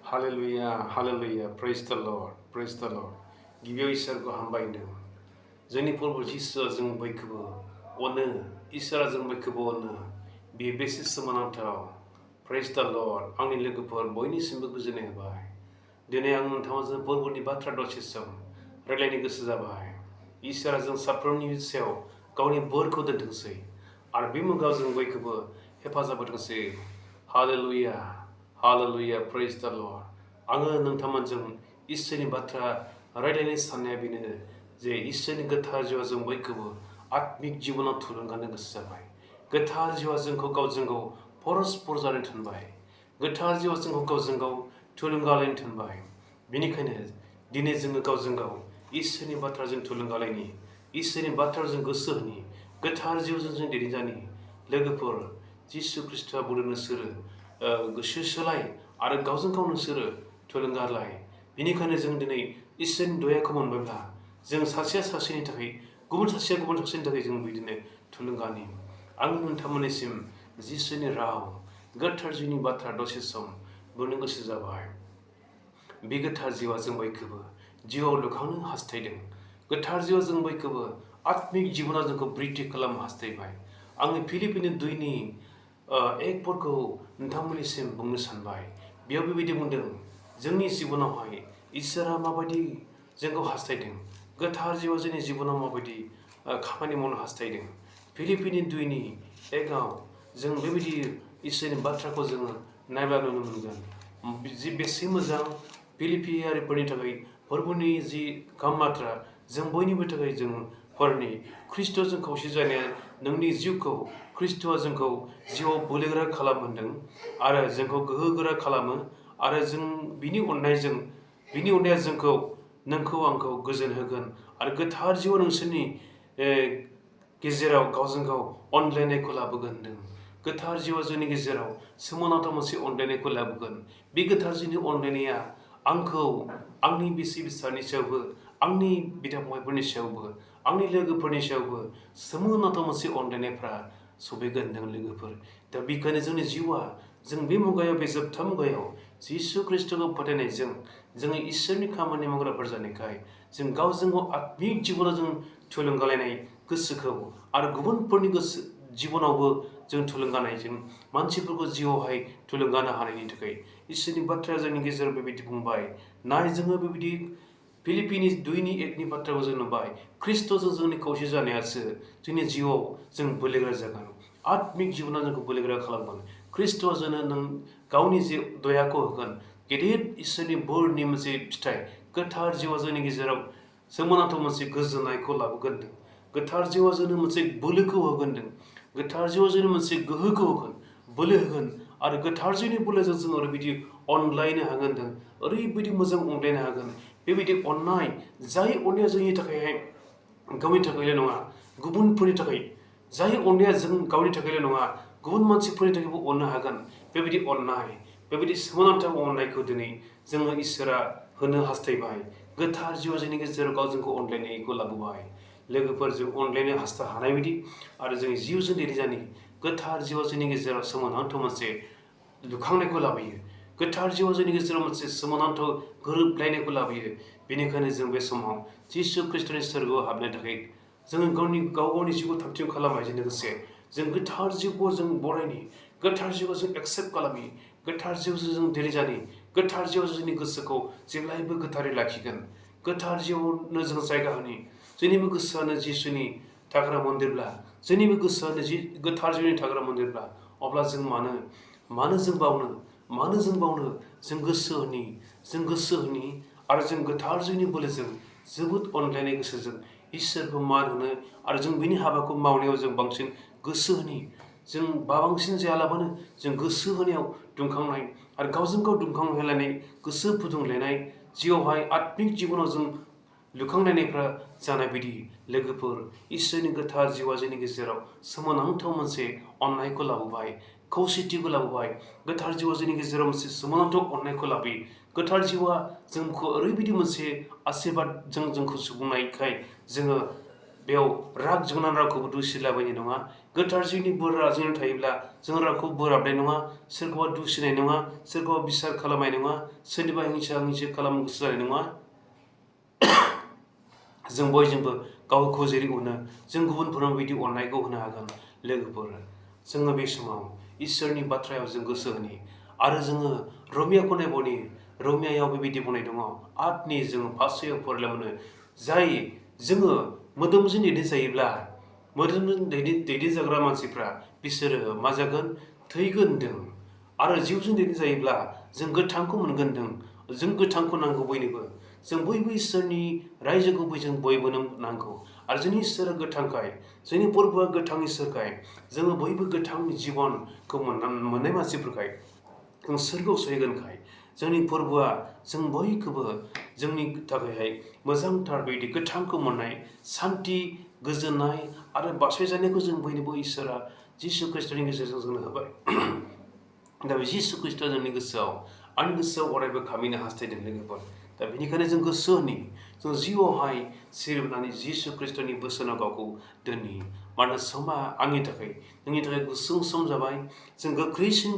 Hallelujah, hallelujah, praise the Lord, praise the Lord. गिबियाव इसोरखौ हामबायदों जोंनि प्रभु जिसुआ जों बयखौबो अनो इसोरा जों बयखौबो अनो बे बेसे सोमोनांथाव praise the Lord आंनि लोगोफोर बयनिसिमबो गोजोननाय होबाय दिनै आं नोंथांजों प्रभुनि बाथ्रा दसे सम रायलायनो गोसो जाबाय इसोरा जों साफ्रोमनि सायाव गावनि बोरखौ दोनथोंसै आरो बे मुगायाव जों बयखौबो हेफाजाब होथोंसै Hallelujah, hallelujah, praise the Lord. आङो नोंथांमोनजों इसोरनि बाथ्रा रायलायनो साननाया बेनो जे इसोरनि गोथार जिउआ जों बयखौबो आत्मिक जिबनाव थुलुंगानो गोसो जाबाय गोथार जिउआ जोंखौ गावजों गाव परस्पर जानो थिनबाय गोथार जिउआ जोंखौ गावजों गाव थुलुंगालायनो थिनबाय बेनिखायनो दिनै जोङो गावजों गाव इसोरनि बाथ्राजों थुलुंगालायनि इसोरनि बाथ्राजों गोसो होनि गोथार जिउजों जों दैदेनजानि लोगोफोर जिसु ख्रिस्टआ बुंदों नोंसोरो गोसो सोलाय आरो गावजों गाव नोंसोरो थुलुंगालाय बेनिखायनो जों दिनै इसोरनि दयाखौ मोनबायब्ला जों सासेया सासेनि थाखाय गुबुन सासेया गुबुन सासेनि थाखाय जों बिदिनो थुलुंगानि आं नोंथांमोननिसिम जिसुनि राव गोथार जिउनि बाथ्रा दसे सम बुंनो गोसो जाबाय बे गोथार जिउआ जों बयखौबो जिउआव लुखांनो हास्थायदों गोथार जिउआ जों बयखौबो आत्मिक जिबना जोंखौ बृद्धि खालामनो हास्थायबाय आङो फिलिपिनि 2नि एक पदखौ नोंथांमोननिसिम बुंनो सानबाय बेयाव बेबायदि बुंदों जोंनि जिबनावहाय इसोरा माबायदि जोंखौ हास्थायदों गोथार जिउआ जोंनि जिबनाव माबायदि खामानि मावनो हास्थायदों फिलिपिनि 2नि एकआव जों बेबायदि इसोरनि बाथ्राखौ जोङो नायब्ला नुनो मोनगोन जि बेसे मोजां फिलिपियारिफोरनि थाखाय फोरबोनि जि गाहाम बाथ्रा जों बयनिबो थाखाय जों हरनि ख्रिस्ट'जों खौसे जानाया नोंनि जिउखौ ख्रिस्ट'आ जोंखौ जिउआव बोलोगोरा खालामहोदों आरो जोंखौ गोहोगोरा खालामो आरो जों बिनि अननाया जोंखौ नोंखौ आंखौ गोजोन होगोन आरो गोथार जिउआव नोंसोरनि गेजेराव गावजों गाव अनलायनायखौ लाबोगोन होनदों गोथार जिउआ जोंनि गेजेराव सोमोनांथाव मोनसे अनलायनायखौ लाबोगोन बे गोथार जिउनि अनलायनाया आंखौ आंनि बिसि बिसारनि सायावबो आंनि बिदा फंबायफोरनि सायावबो आंनि लोगोफोरनि सायावबो सोमोनांथाव मोनसे अनलायनायफ्रा सफैगोन होनदों लोगोफोर दा बेखायनो जोंनि जिउआ जों बे मुगायाव बे जोबथा मुगायाव जिसु ख्रिस्ट'खौ फोथायनायजों जोङो इसोरनि खामानि मावग्राफोर जानायखाय जों गावजों गाव आत्मिक जिबनाव जों थुलुंगालायनाय गोसोखौ आरो गुबुनफोरनि गोसो जिबनावबो जों थुलुंगानायजों मानसिफोरखौ जिउआवहाय थुलुंगानो हानायनि थाखाय इसोरनि बाथ्राया जोंनि गेजेराव बेबायदि बुंबाय नाय जोङो बेबायदि फिलिपिनि 2नि 1नि बाथ्राखौ जों नुबाय ख्रिस्ट'जों जोंनि खौसे जानायासो जोंनि जिउआव जों बोलोगोरा जागोन आत्मिक जिबना जोंखौ बोलोगोरा खालामगोन ख्रिस्ट'आ जोंनो नों गावनि जे दयाखौ होगोन गेदेर इसोरनि बोरनि मोनसे फिथाइ गोथार जिउआ जोंनि गेजेराव सोमोनांथाव मोनसे गोजोननायखौ लाबोगोन गोथार जिउआ जोंनो मोनसे बोलोखौ होगोन गोथार जिउआ जोंनो मोनसे गोहोखौ होगोन बोलो होगोन आरो गोथार जिउनि बोलोजों जों ओरैबायदि अनलायनो हागोन ओरैबायदि मोजां अनलायनो हागोन बेबायदि अननाय जाय अननाया जोंनि थाखायहाय गावनि थाखायल' नङा गुबुनफोरनि थाखाय जाय अननाया जों गावनि थाखायल' नङा गुबुन मानसिफोरनि थाखायबो अननो हागोन बेबायदि अननाय बेबायदि सोमोनांथाव अननायखौ दिनै जोङो इसोरा होनो हास्थायबाय गोथार जिउआ जोंनि गेजेराव गावजों गाव अनलायनायखौ लाबोबाय लोगोफोरजों अनलायनो हानाय बायदि आरो जोंनि जिउजों दैदेनजानि गोथार जिउआ जोंनि गेजेराव सोमोनांथाव मोनसे लुखांनायखौ लाबोयो गोथार जिउआ जोंनि गेजेराव मोनसे सोमोनांथाव गोरोबलायनायखौ लाबोयो बेनिखायनो जों बे समाव जिसु ख्रिस्ट'नि सोरगोआव हाबनो थाखाय जोङो गाव गावनि जिउखौ थामथिम खालामनायजों लोगोसे जों गोथार जिउखौ जों बरायनि गोथार जिउखौ जों एक्सेप्ट खालामि गोथार जिउजों जों दैदेनजानि गोथार जिउआव जोंनि गोसोखौ जेब्लायबो गोथारै लाखिगोन गोथार जिउआवनो जों जायगा होनि जोंनिबो गोसोआनो जिसुनि थाग्रा मन्दिरब्ला जोंनिबो गोसोआनो गोथार जिउनि थाग्रा मन्दिरब्ला अब्ला जों मानो जों बावनो जों गोसो होनि आरो जों गोथार जिउनि बोलोजों जोबोद अनलायनाय गोसोजों इसोरखौ मान होनो आरो जों बिनि हाबाखौ मावनायाव जों बांसिन गोसो होनि जों बांसिन जायालाबानो जों गोसो होनायाव दुंखांनाय आरो गावजों गाव दुंखांहोलायनाय गोसो फुदुंलायनाय जिउआवहाय आत्मिक जिबनाव जों लुखांलायनायफ्रा जानाय बायदि लोगोफोर इसोरनि गोथार जिउआ जोंनि गेजेराव सोमोनांथाव मोनसे अननायखौ लाबोबाय खौसेथिखौ लाबोबाय गोथार जिउआ जोंनि गेजेराव मोनसे सोमोनांथाव अननायखौ लाबोयो गोथार जिउआ जोंखौ ओरैबायदि मोनसे आशीर्बाद जोंखौ सुबुंनायखाय जोङो बेयाव राग जोंना रावखौबो दुसिलाबायनाय नङा गोथार जिउनि बोरा जोंनाव थायोब्ला जों रावखौ बोराबनाय नङा, सोरखौबा दुसिनाय नङा, सोरखौबा बिसार खालामनाय नङा, सोरनिबा हिंसा खालामनो गोसो जानाय नङा। जों बयजोंबो गावखौ जेरै अनो जों गुबुनफोरनाव बिदि अननायखौ होनो हागोन। लोगोफोर, जोङो बे समाव इसोरनि बाथ्रायाव जों गोसो होनि आरो जोङो रमियाखौ नायबावनि। रमियायाव बेबायदि बुंनाय दङ, आठनि जोङो फार्स्टआव फरायला मोनो, जाय जोङो मोदोमजों दैदेनजायोब्ला मोदोमजों दैदेनजाग्रा मानसिफ्रा बिसोरो मा जागोन? थैगोन होनदों। आरो जिउजों दैदेनजायोब्ला जों गोथांखौ मोनगोन होनदों। जों गोथांखौ नांगौ बयनोबो। जों बयबो इसोरनि रायजोखौ जों बयबोनो नांगौ। आरो जोंनि इसोरा गोथांखाय, जोंनि फोरबोआ गोथां इसोरखाय, जोङो बयबो गोथां जिबनखौ मोननाय मानसिफोरखाय, जों सोरगोआव सहैगोनखाय, जोंनि फोरबोआ जों बयखौबो जोंनि थाखायहाय मोजांथार बेबायदि गोथांखौ मोननाय, सान्थि, गोजोननाय आरो बासायजानायखौ जों बयनोबो इसोरा जिसु खृष्टनि गेजेरजों जोंनो होबाय। दा बे जिसु खृष्टआ जोंनि गोसोआव, आंनि गोसोआव अरायबो खामिनो हास्थायदों लोगोफोर। दा बेनिखायनो जों गोसो होनि, जों जिउआवहाय सिरिनानै जिसु खृष्टनि बोसोनाव गावखौ दोननि। मानोना समा आंनि थाखाय, नोंनि थाखाय गुसुं सम जाबाय। जों गोख्रैसिन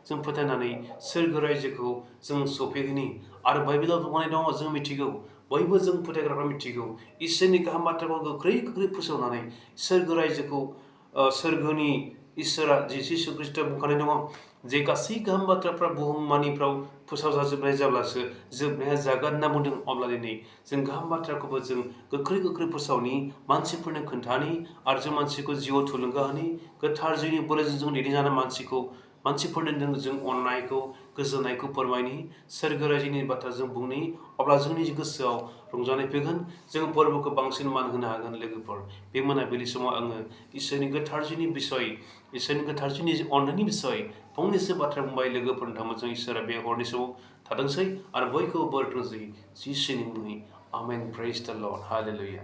जों फोथायनानै सोरगो रायजोखौ जों सफैगोनि। आरो बाइबेलाव बुंनाय दङ, जों मिथिगौ, बयबो जों फोथायग्राफ्रा मिथिगौ, इसोरनि गाहाम बाथ्राखौ गोख्रै फोसावनानै सोरगो रायजोखौ सोरगोनि इसोरा जिसु खृष्टआ बुंखानाय दङ, जे गासै गाहाम बाथ्राफ्रा बुहुममानिफ्राव फोसावजाजोबनाय जाब्लासो जोबनाया जागोन होनना बुंदों। अब्ला दिनै जों गाहाम बाथ्राखौबो जों गोख्रै फोसावनि, मानसिफोरनो खोन्थानि आरो जों मानसिखौ जिउआव थुलुंगा होनि। गोथार जिउनि बोलोजों जों दैदेनजानाय मानसिफोरनो जों अननायखौ, गोजोननायखौ फोरमायनि, सोरगो रायजोनि बाथ्रा जों बुंनि। अब्ला जोंनि गोसोआव रंजानाय फैगोन, जों फोरबोखौ बांसिन मान होनो हागोन। लोगोफोर, बे मोनाबिलि समाव आङो इसोरनि गोथार जिउनि बिसय, इसोरनि गोथार जिउनि अननायनि बिसय फंनैसो बाथ्रा बुंबाय। लोगोफोर, नोंथांमोनजों इसोरा बे हरनि समाव थाथोंसै आरो बयखौबो बोर होथोंसै। जिसुनि मुङै आमेन। प्रेज द लर्ड। हालेलुया।